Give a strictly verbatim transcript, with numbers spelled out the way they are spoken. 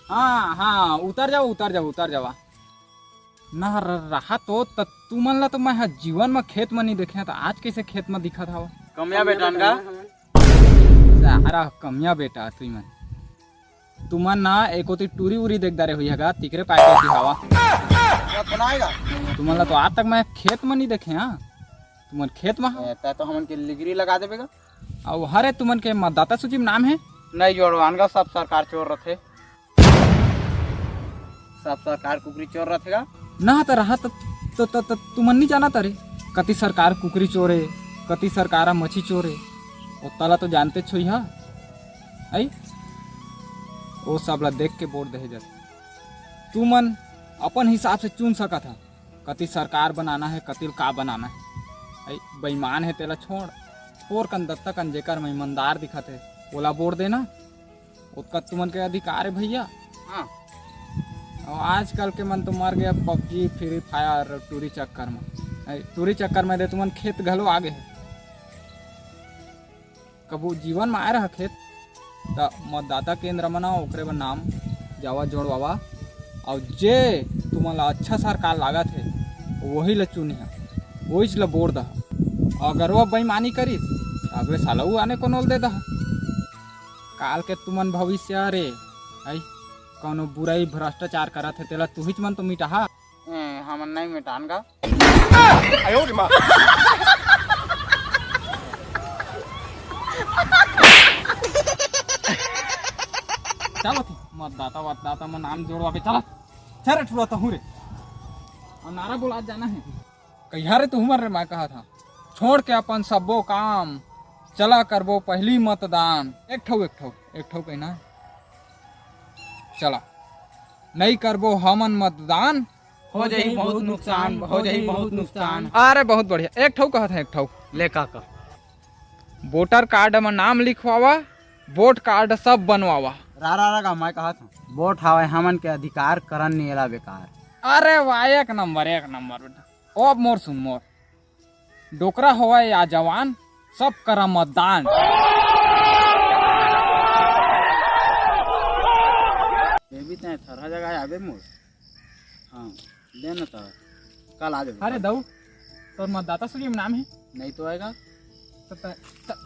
हाँ, हाँ, उतर जावा, उतर जावा, उतर जावा। ना र-, रहा तो त-, तुमन ला तो मैं ह जीवन म खेत म नहीं देखे, त आज कैसे खेत म दिखत हवा? कमिया बेटा का? सारा कमिया बेटा तुमन। तुमन ना एकोती टूरी उरी देख डारे हुई हगा, तिकरे पाए के हवा। तुमन ला तो आज तक मैं खेत म नहीं देखे, हाँ? तुमन खेत म हव। ए, तै तो हमन के लिगरी लगा देबे गा। अउ हरे तुमन के मतदाता सूची म नाम हे? नहीं जोड़वान गा, सब सरकार चोर रथे। सब सरकार कुकरी चोर रथे गा। ना त रहा त, त, त, त तुमन नहीं जानत रे, कति सरकार कुकरी चोर हे, कति सरकार ह मछी चोर हे, ओतला तो जानते छोई हा। आई, ओ सब ला देख के वोट देहे जाथे। तुमन अपन हिसाब से चुन सकत हा, कति सरकार बनाना है, कतिल का बनाना है। आई, बेईमान है तेला छोड़, छोर कन दत्ता कन जेकर में ईमानदार दिखत है, ओला वोट देना, ओतका तुमन के अधिकार है भैया। हाँ। और आजकल के मन तो मर गया पबजी, फ्री फायर, टूरी चक्कर में। आई, टूरी चक्कर में दे तुमन खेत घलो आगे है। कभू जीवन म आए रहा खेत, त मतदाता केंद्र म ना ओकरे बर नाम जावा जोड़वावा, अउ जे तुमन ला अच्छा सरकार लागत हे, वही ला चुनिहा, वहीच ला वोट दहा। अगर वो बेईमानी करिस, त अगले साल अउ आने कोनो ल दे दहा। काल के तुमन भविष्य रे, आई, कोनो बुराई भ्रष्टाचार करत हे, तेला तुहिच मन तो मिटाहा। ए, हमन नहीं मिटान गा। चलो थी, मतदाता वतदाता में नाम जोड़वा के चलो। चल रे ठुरा तहूँ रे। और नारा बोला जाना है। कहिया रे तू हमर रे मैं कहा था। छोड़ के अपन सब्बो काम, चला करबो पहली मतदान। एक ठो, एक ठो, एक ठो कहना है। चला, नहीं करबो हमन मतदान, हो जाही बहुत नुकसान, हो जाही बहुत नुकसान। अरे बहुत बढ़िया, एक ठो कहत है, एक ठो। ले का का? वोटर कार्ड में नाम लिखवावा, वोट कार्ड सब बनवावा। रा रा रा का मैं कहत हूँ, वोट हावय हमन के अधिकार, करन नहीं एला बेकार। अरे वाह, एक नंबर, एक नंबर बेटा। ओ अब मोर सुन मोर, डोकरा होवय या जवान, सब करा मतदान। ये भी तय थरहा जगह आवे मोर। हाँ, दे ना तो, कल आ जाओ। अरे दऊ, तोर मतदाता सूची में नाम है? नहीं तो आएगा। तो त-, त-,